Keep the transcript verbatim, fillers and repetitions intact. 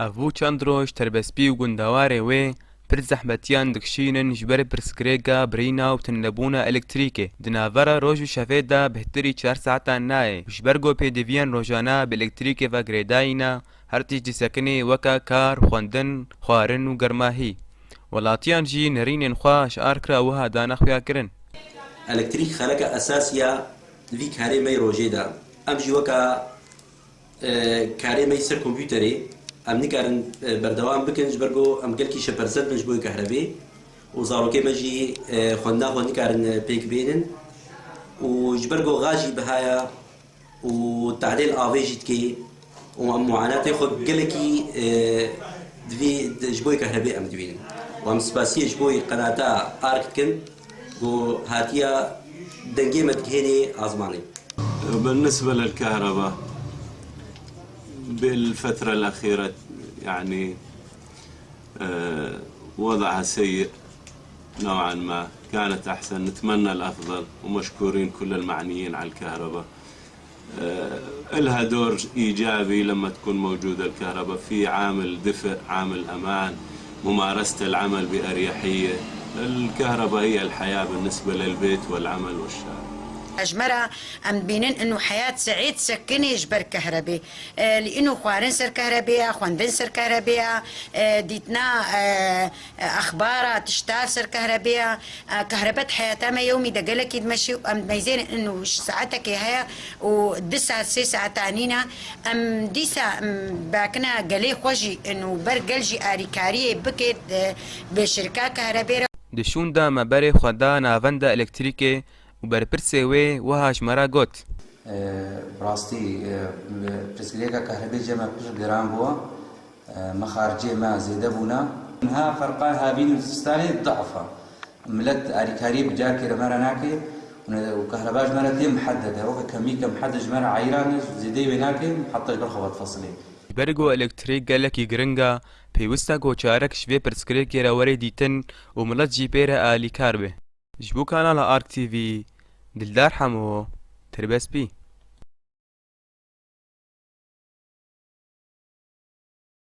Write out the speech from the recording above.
Ev bû çend roj Terbespî û gundewarê wê pir zehmetiyan dikişînin ji ber pirsgirêka birîna û tunebûna elektrîkê. Di navbera roj û şevê de bêhtirî çar saetan nayê û ji ber ku pêdiviyên rojane bi elektrîkê ve girêdayî ne, her tişt disekinê weke kar, xwendin, xwarin û germahî. Welatiyan jî nerînên xwe ji arkira wiha dane xuyakirin. Elektrîk xeleka esasî ya vî karê me yê rojê de. Em jî weke, e, karê me yê ser kompûterê em nikarin, e, berdewam bikin, ji ber ku em gelkî şepersed bin ji bo yê kehrebê û zarokê me jî, e, xwendina xwe nikarin, e, pêk bênin û ji ber ku gaz jî biha ye û tadêl avê jî dikê û em muanatê xwe gelekî, e, divî, di, ji bo yê kehrebê em dibînin. Û em spasiyê ji bo yê qenata ARK dikin ku hatiye dengê me digihênê azmanê. بالنسبة للكهرباء، بالفترة الأخيرة، يعني، آه، وضعها سيء نوعا ما، كانت أحسن، نتمنى الأفضل، ومشكورين كل المعنيين على الكهرباء. آه، إلها دور إيجابي لما تكون موجودة الكهرباء، في عامل دفء، عامل أمان، ممارسة العمل بأريحية. الكهرباء هي الحياة بالنسبة للبيت والعمل والشارع. Ji me re em dibînin inu heyat seîd sekinê ji ber kehrebê. E, li inu xwarin ser kehrebê ye, xwendin ser kehrebê ye, e, dîtina, e, e, exbara, tişta ser kehrebê ye. E, kehrebe di heyata me yewmî de gelekî dimeşî û em dimeyzênin inu ji saetekê heye û du saet, sê saeta nîne. Em dîsa, em, bakine gelê xwe jî inu ber gel jî arîkariyê bike, e, bi şirka kehrebê re. Di şûn de me berê xwe da navenda elektrîkê û berpirsê wê wiha ji me re got. Bi rastî, pirsgirêka kehrebê cem me pir giran bû. Mixaricê me zêde bûne. Niha ferqa havîn û zistanê da'f e. Milet alîkariyê bi carkê re me re nake û ne, û kehreba ji me re tê muheddede. Weke kemî ke muhedded ji me re eyran e, zêdeyî wê nake, heta ji ber xwe vedifesilê. Ji ber ku elektrîk gelekî giring e, pêwist e ku çarek ji vê pirsgirêkê re were dîtin û milet jî pê re alîkar be. Ji bo Kanala Ark T V, Dildar Hemo, Tirbespî.